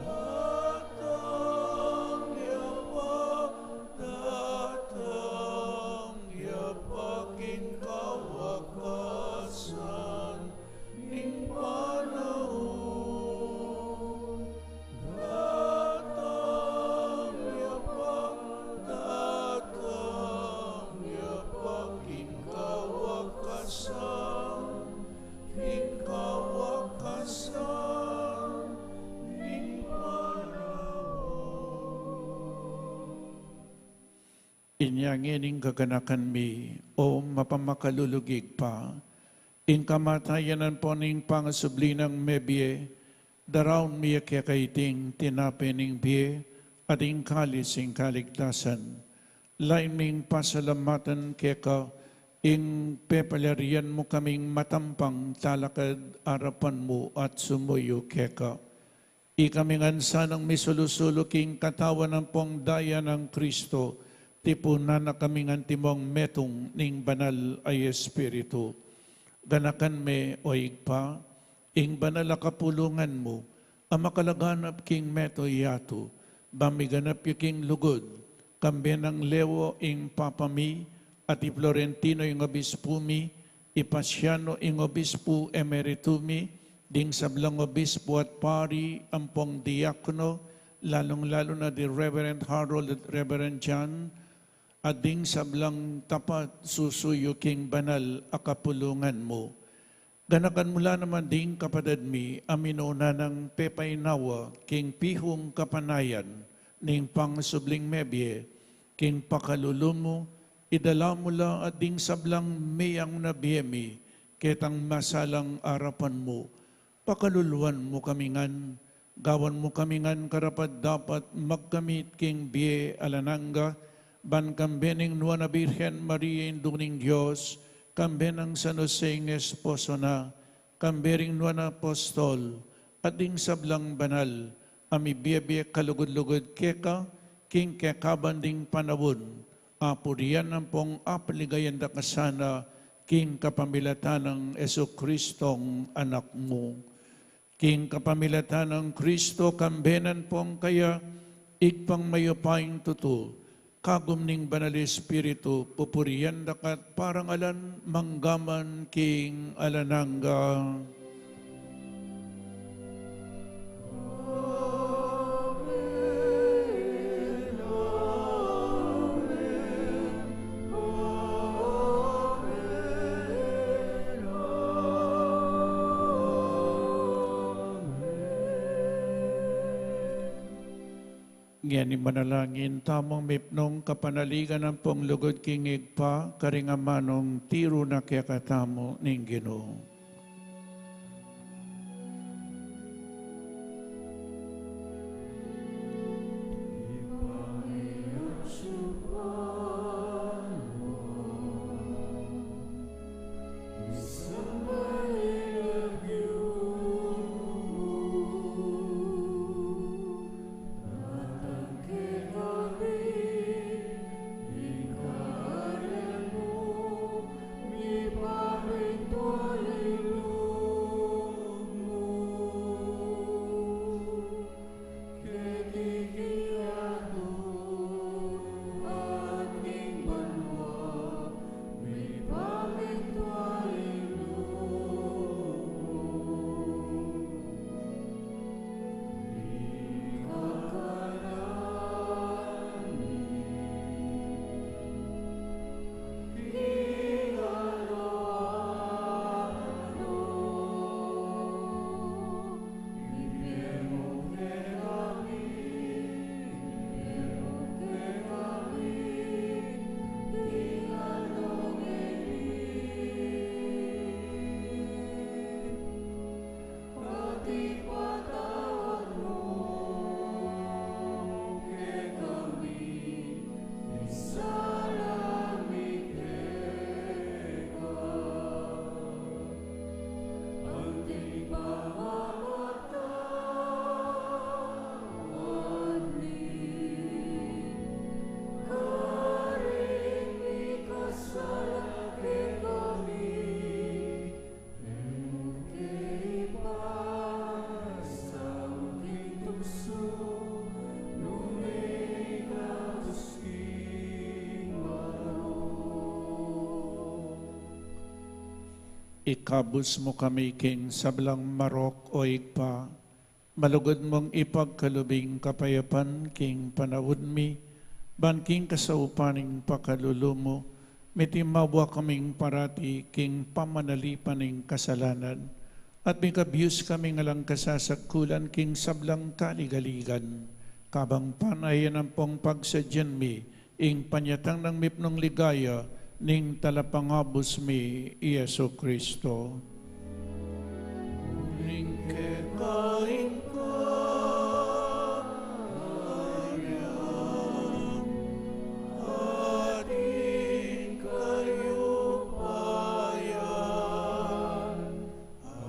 Datang ya pa, datang ya pa king kawakasan ning panaun. Datang ya pa, datang ya pa king kawakasan, king kawakasan ning panaun. Inya ngening kaganakan mi, O mapamakalulung Ibpa, ing kamatayan ampon ing pangasubli nang mebie, daraun mi keka iting tinape ning bie at ing kalis ning kaligtasan. Lain ming pasalamatan keka ing pepaliarian mu kaming matampang talakad arapan mu at sumuyu keka. Ikami ngan sanang misulu-sulu king katawan ampong daya nang Kristo, tipunan na kaming antimong metung ning Banal a Espiritu. Ganakan me, O Ibpa, ing banal a kapulungan mu, a makalaganap king mabilug a yatu, ban miganap ya king lugud, kambe nang Leo ing Papa mi, at i Florentino ing Obispu mi, i Pasiano ing Obispu Emeritu mi, ding sablang obispu at pari ampong diakono, lalung-lalu na di Reverend Harold at Reverend John, at ding sablang tapat susuyu king banal a kapulungan mu. Ganakan mu la naman ding kapatad mi a minuna nang pepainawa king pihung kapanayan ning pangasubling mebie, king pakalulu mu, idala mu la at ding sablang meyang na bie mi, ketang masalang arapan mu. Pakaluluan mu kami ngan, gawan mu kami ngan karapat-dapat magkamit king bie alang angga, ban kambe ning Nuan a Birhen Maria, Indu ning Dios, kambe nang San Jose ing esposo na, kambe ring Nuan a Apostol, at ding sablang banal, a mibie-bie kalugud-lugud keka, king kekaban ding panaun, apurian ampong apaligayan da ka sana, king kapamilatan nang Jesucristong Anak mu. King kapamilatan nang Kristo, kambe nang pong kaya, Ibpang mayupayang tutu, kagum ning Banal Espiritu, pupurian da ka at parangalan, mangga man king alang angga. Ngeni manalangin tamung mipnung kapanaligan ampong lugud king Ibpa, karing amanung tiru na kekatamu ning Ginu. Ikabus mu kami king sablang marok, o Ibpa, malugud mung ipagkalub ing kapayapan king panaun mi, ban king kasaupan ning pakalulu mu, mitimawa kaming parati king pamanalipan ning kasalanan, at mikabus kaming alang kasasagkulan king sablang kaligaligan, kabang panayan ampong pagsadyan mi ing panyatang nang mipnung ligaya ning Talapangabus mi, i Jesu Kristo. Uling keka ing kayarian, at ing kayupayan,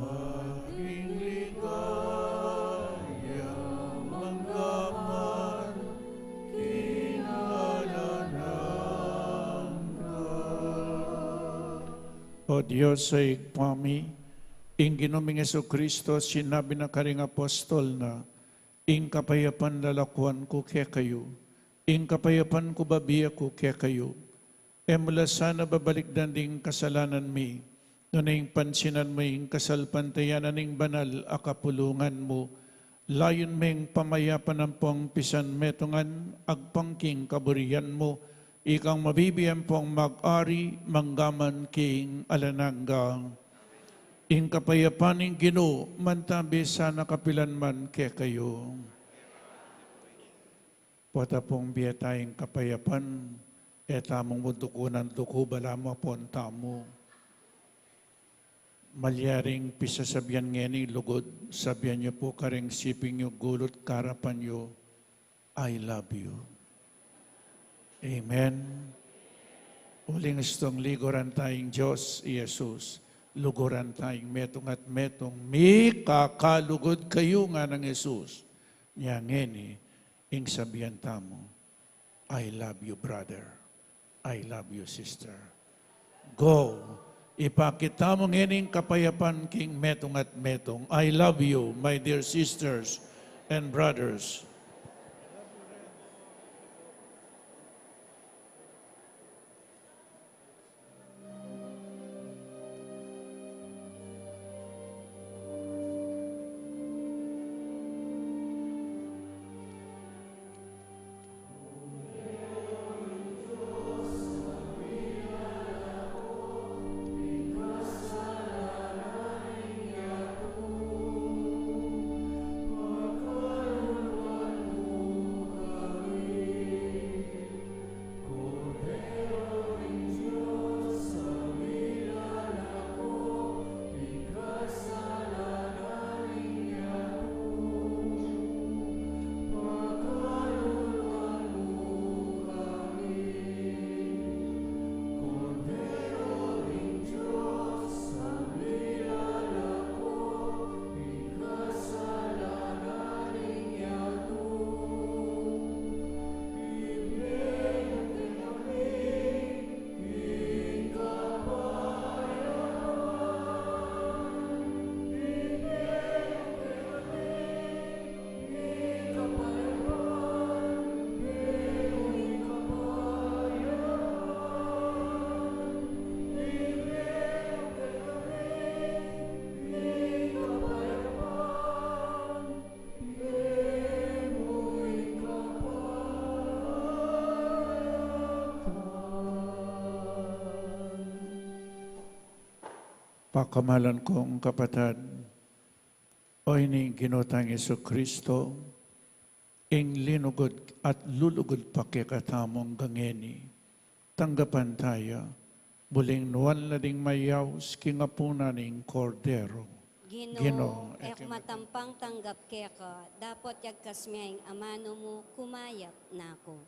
at ing ligaya manggaman king alang angga. O Dios a Ibpa mi, ing Ginu ming Jesu Kristo, sinabi na karing apostol na, "Ing kapayapan lalakuan ku kekayu, ing kapayapan ku babie ku kekayu." E mu la sana babalikdan ding kasalanan mi, nune ing pansinan mu ing kasalpantayanan ning banal a kapulungan mu. Layun meng pamayapan ampong pisanmetungan agpang king kaburian mu, ikang mabibie ampong mag-ari manggaman king alang angga. Ing kapayapan ning Ginu mantabi sana kapilan man kekayu. Pota pung bie tayang kapayapan, e tamu mu dukunan duku, balamu pon tamu. Malyaring pisasabian ngeni lugud, sabian yu pu karing siping yu, gulut karapan yu, "I love you." Amen. Uling istung liguran tayang Dios i Jesus, luguran tayang metung at metung, "Mikakalugud kayu," nganang Jesus. Nya ngeni, ing sabian tamu, "I love you, brother. I love you, sister." Go. Ipakit tamu ngening kapayapan king metung at metung. I love you, my dear sisters and brothers. Pakamalan kung kapatad, o ini ing Ginu tang Jesu Kristo, ing linugud at lulugud pa kekatamu ngeni. Tanggapan taya, uling nuan la ding mayaus king apunan ning Kordero. Ginu, Ginu, e ku matampang tanggap keka, dapot yagkas me ing amanu mu, kumayap na ku.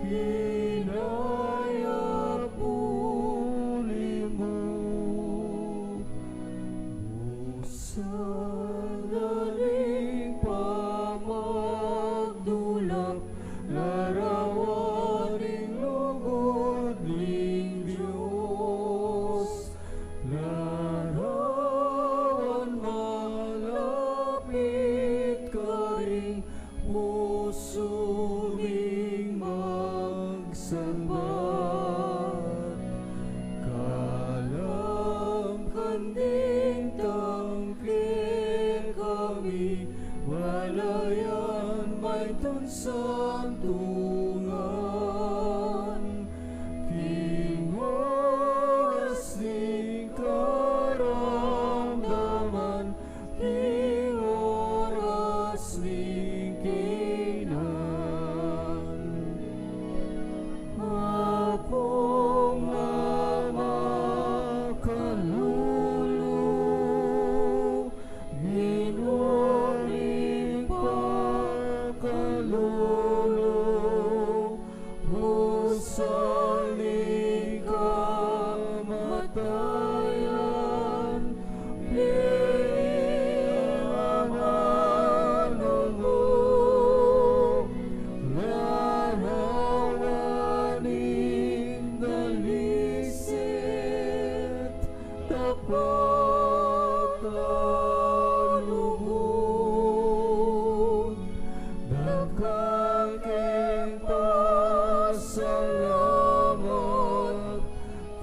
Inaya puli mu, usana pamagdulap, larawan ing lugud ning Dios, larawan malapit karing pusu ming magsambat. Kalamkan ding tangke kami, malayan maytun santungan. King oras ning karamdaman, king oras ning kainan. Apo, Ama, kalulu, Ginu ning pakalulu, usal ning kamatayan, pili amanu mu, larawan ing dalisit, tapat a lugud, dakal keng pasalamat,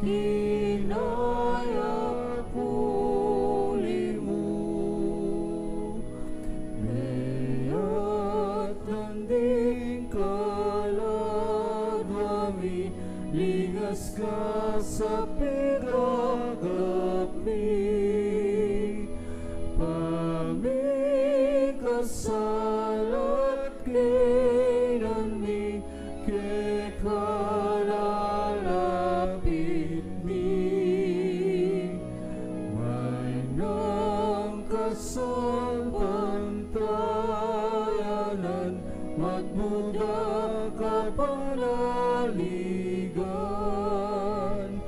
inaya puli mu. Meyatnan ding kaladwa mi, lingas ka sa pigagap mi, pamikasalat kainan mi, keka lalapit mi. Maynang kasalpantayanan, matbud a kapanaligan,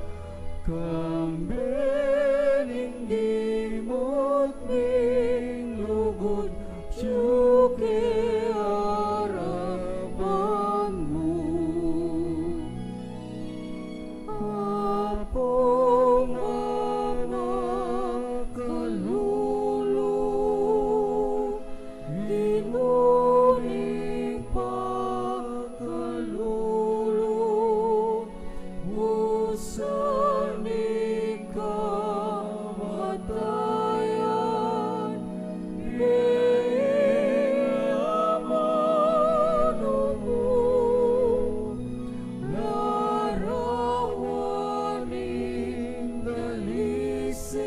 kambe ning gimut ming lugud, atyu ke arapan mu. Apo, Ama, kalulu, Ginu ning pakalulu, usal ning kamatayan, pili amanu mu, larawan ing dalisit,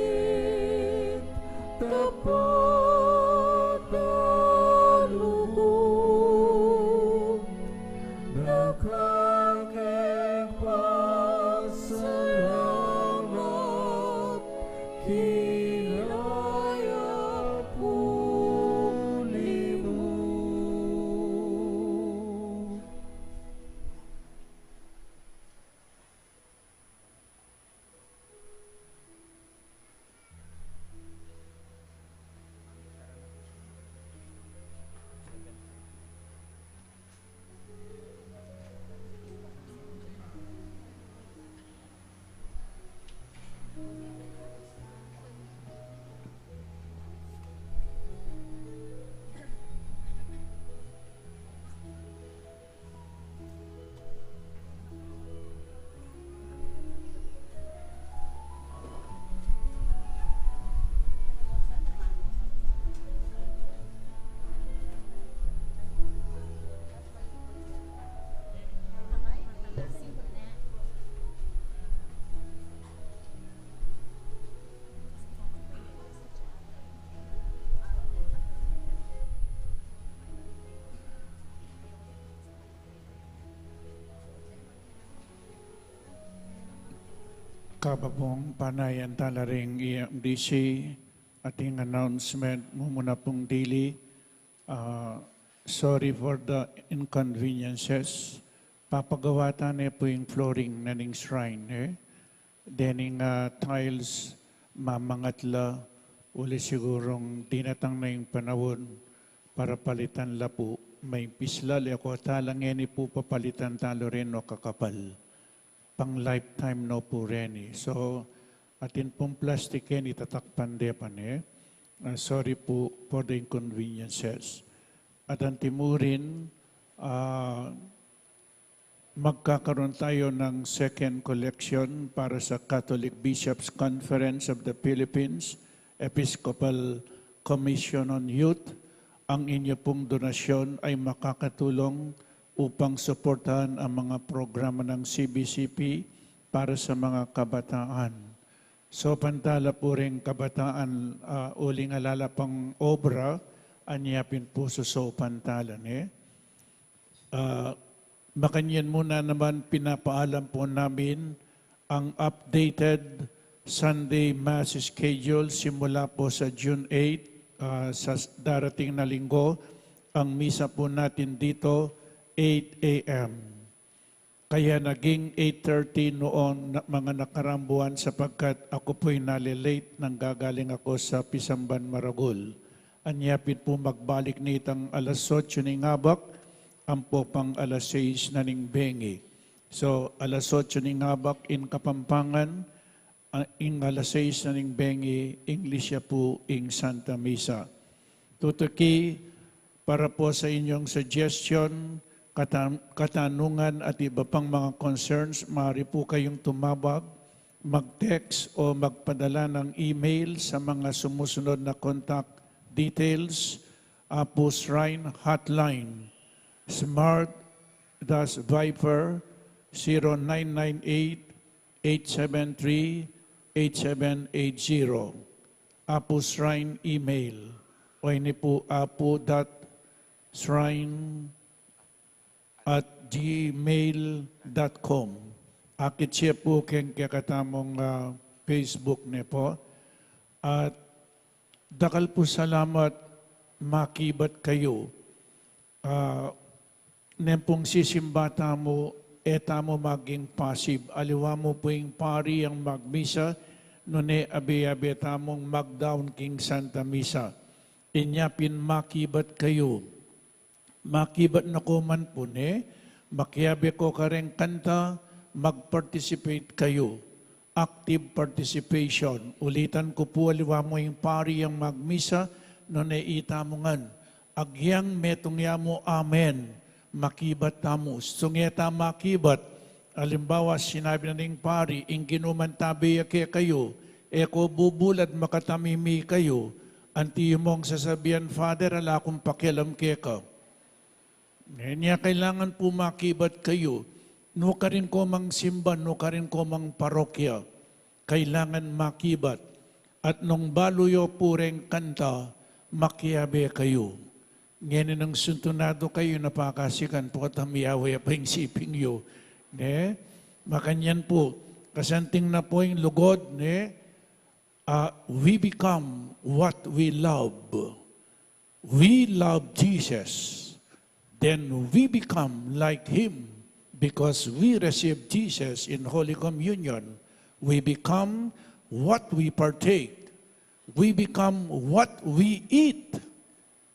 tapat a lugud, dakal keng pasalamat, inaya puli mu. Kababung panayan tala ring E M D C, ating announcement, mumuna pung dili. Ah, sorry for the inconveniences. Papagawa ta ne pu ing flooring na ning shrine, eh. Dening, ah, tiles, mamangat la, uli sigurong dinatang na ing panaun para palitan la pu, maipis la, e ko tala ngeni pu papalitan tala reni o kakapal. Pang lifetime no pu reni. So, atin pung plastic keni tatakpan de pa ne. Ah, sorry pu for the inconveniences. At antimurin, ah, magkakaroon tayo ng second collection para sa Catholic Bishops' Conference of the Philippines, Episcopal Commission on Youth. Ang inyo pong donasyon ay makakatulong upang suportahan ang mga programa ng C B C P para sa mga kabataan. So, pantala pu ring kabataan, ah, uling alala pang obra, anya pin pu so, so pantala, ne? Ah, makanyan mu na naman pinapaalam po namin ang updated Sunday Mass schedule simula po sa June eight, ah, sa s-, darating na linggo. Ang misa po natin dito, eight A M. Kaya naging eight thirty noong na-, mga nakaraang buwan sapagkat ako po'y nale-late nang gagaling ako sa pisamban maragul. Anya pin pu magbalik nitang alas otso ning abak, ampo pang alas sais na ning bengi. So, alas otso ning abak in Kapampangan, ah, ing alas sais na ning bengi, English ya pu ing Santa Misa. Tutuki, para po sa inyong suggestion, katan-, katanungan at iba pang mga concerns, maaari po kayong tumawag, mag-text o magpadala ng email sa mga sumusunod na contact details, Apu Shrine Hotline, Smart dash Viper, zero nine nine eight, eight seven three, eight seven eight zero. Apu Shrine email, o ini pu apu dot shrine at gmail dot com. Akit ya pu keng kekatamung, ah, Facebook ne pu. At dakal pu salamat, makibat kayu. Ah, neng pung sisimba tamu, e tamu maging passive. Aliwa mu pu ing pari yang magmisa, nune abe-abe tamung magdaun king Santa Misa. Inya pin makibat kayu. Makibat na ko man pu ne, makiabe ko kareng kanta, mag-participate kayu. Active participation. Ulitan ku pu, aliwa mu ing pari yang magmisa, nune itamu ngan. Agyang metung ya mu, amen. Makibat tamu. Sung e ta makibat. Alimbawa, sinabi na ning pari, ing Ginu mantabe ya kekayu, e ko bubulad, makatamimi kayu. Anti yu mung sasabian, Father, ala kung pakialam keka. Ngeni, kailangan pu makibat kayu. Nukarin ko mang simba, nukarin ko mang parokya, kailangan makibat. At nung balu yu pu reng kanta, makiabe kayu. Ngeni nung suntunadu kayu, napakasikan pu at miyawe ya pa ing siping yu. Ne? Makanyan pu, kasanting na pu ing lugud, ne? Ah, we become what we love. We love Jesus, then we become like Him because we receive Jesus in Holy Communion. We become what we partake. We become what we eat.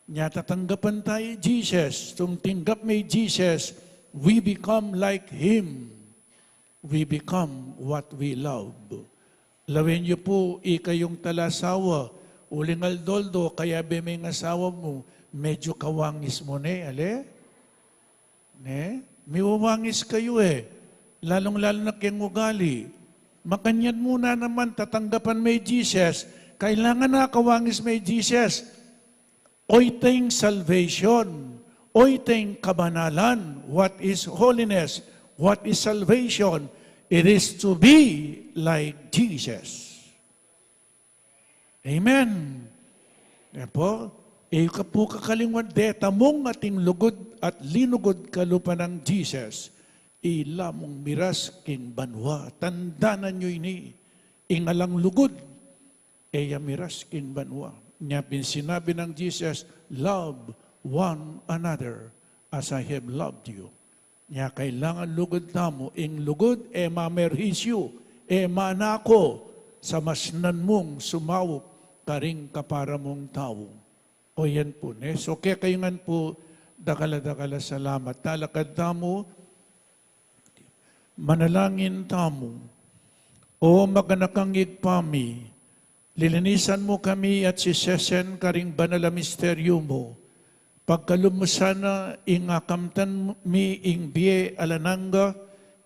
Nya tatanggapan tayu Jesus. Tung tinggap me Jesus, we become like Him. We become what we love. Lawen yu pu, ikayung talasawa, uling aldo-aldo, kayabe me ing asawa mu, medyu kawangis mu ne, ale? Ne? Miwawangis kayu e. Lalung-lalu na keng ugali. Makanyan mu na naman, tatanggapan me Jesus. Kailangan na kawangis me Jesus. Oyta ing salvation, oyta ing kabanalan. What is holiness? What is salvation? It is to be like Jesus. Amen. Apo, e yu ka pu kakalingwan, deta mung ating lugud at linugud kalupa nang Jesus, ila mung miras king banua. Tandanan yu ini, ing alang lugud, e ya miras king banua. Nya pin sinabi nang Jesus, "Love one another as I have loved you." Nya kailangan lugud tamu, ing lugud e mamerhisyu, e manako, sa masnan mung sumaup karing kapara mung tau. O yan pu, ne? So, kekayu ngan pu, dakal a dakal a salamat. Talakad tamu, manalangin tamu. O maganakang Ibpa mi, lilinisan mu kami at sisesen karing banal a misteryu mu. Pagkalub mu sana ing akamtan mi ing bie alang angga,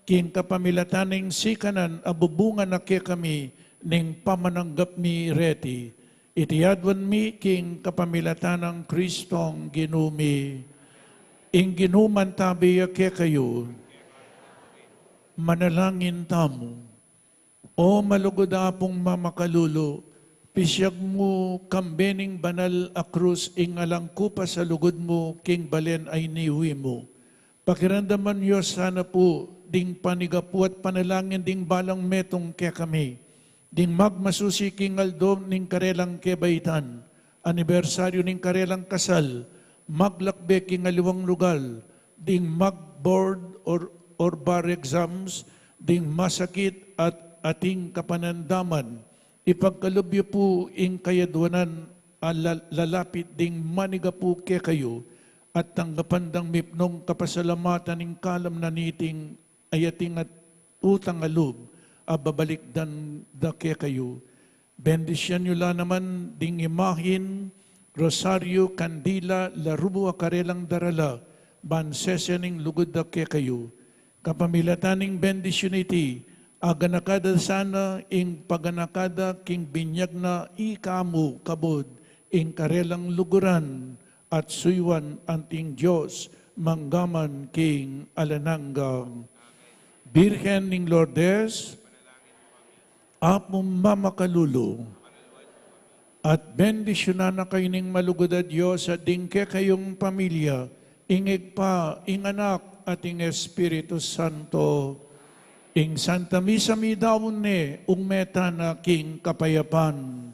king kapamilatan ning sikanan a bubungan na kekami ning pamananggap mi reti. Iti aduan mi king kapamilatan nang Kristong Ginu mi. Ing Ginu mantabi ya kekayu. Manalangin tamu. O malugud a Apung mamakalulu, pisyag mu kambe ning banal a krus ing alang kupas a lugud mu king balen a iniwi mu. Pakiramdaman yu sana pu ding panigapu at panalangin ding balang metung kekami, ding magmasusi king aldo ning karelang kebaitan, anibersaryu ning karelang kasal, maglakbe king aliwang lugal, ding mag-board or, or bar exams, ding masakit at ating kapanandaman. Ipagkalub yu pu ing kayaduanan a la-, lalapit ding manigapu kekayu, at tanggapan dang mipnung kapasalamatan ing kalam na niting ayating at utang a lub a babalikdan da kekayu. Bendisyunan yu la naman ding imahin, rosaryu, kandila, larubu a karelang darala, ban sesen ing lugud da kekayu. Kapamilatan ning bendisyun iti, aganaka da sana ing paganaka da king binyag na ika mu kabud ing karelang luguran at suyuan anting Dios manggaman king alang angga. Birhen ning Lourdes, Apung mamakalulu, at bendisyunan na kayu ning malugud a Dios at ding kekayung pamilya, ing Ibpa, ing Anak, at ing Espiritu Santo. Ing Santa Misa midaun ne, ume tana king kapayapan.